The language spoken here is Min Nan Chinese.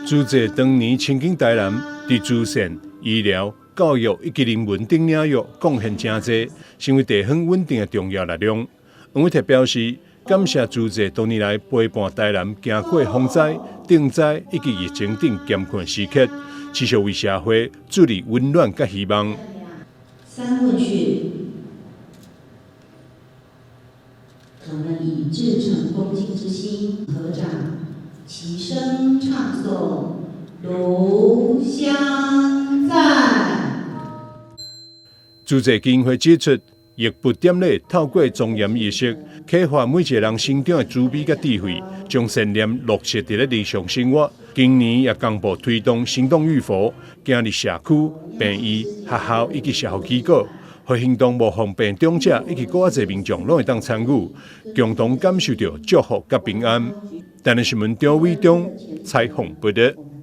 慈濟當年親近台南，佇慈善、醫療、教育以及人文等領域貢獻誠濟，成為地方穩定的重要力量。黃偉哲表示，感謝慈濟多年來陪伴台南行過風災、震災以及疫情等艱困時刻，持續為社會注入溫暖佮希望。三問訊，我們以至誠恭敬之心合掌，齊聲唱誦《爐香讚》。慈濟基金會指出，益佛典禮透過莊嚴儀式，啟發每一個人心中的慈悲佮智慧，將善念落實佇咧日常生活。今年也公布推動行動浴佛，行入社區、病院、學校以及社福機構，予行動無方便長者以及閣較濟民眾攏會當參與，共同感受著祝福佮平安。台南新聞張偉忠採訪報導。